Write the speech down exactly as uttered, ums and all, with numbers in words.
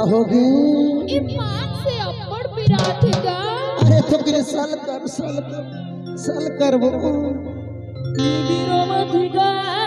होगे। ये पान से अब्बड़ पिरात हे गा। अरे तो करे सल कर, सल कर, सल कर वो। बीबी रोवत हे गा।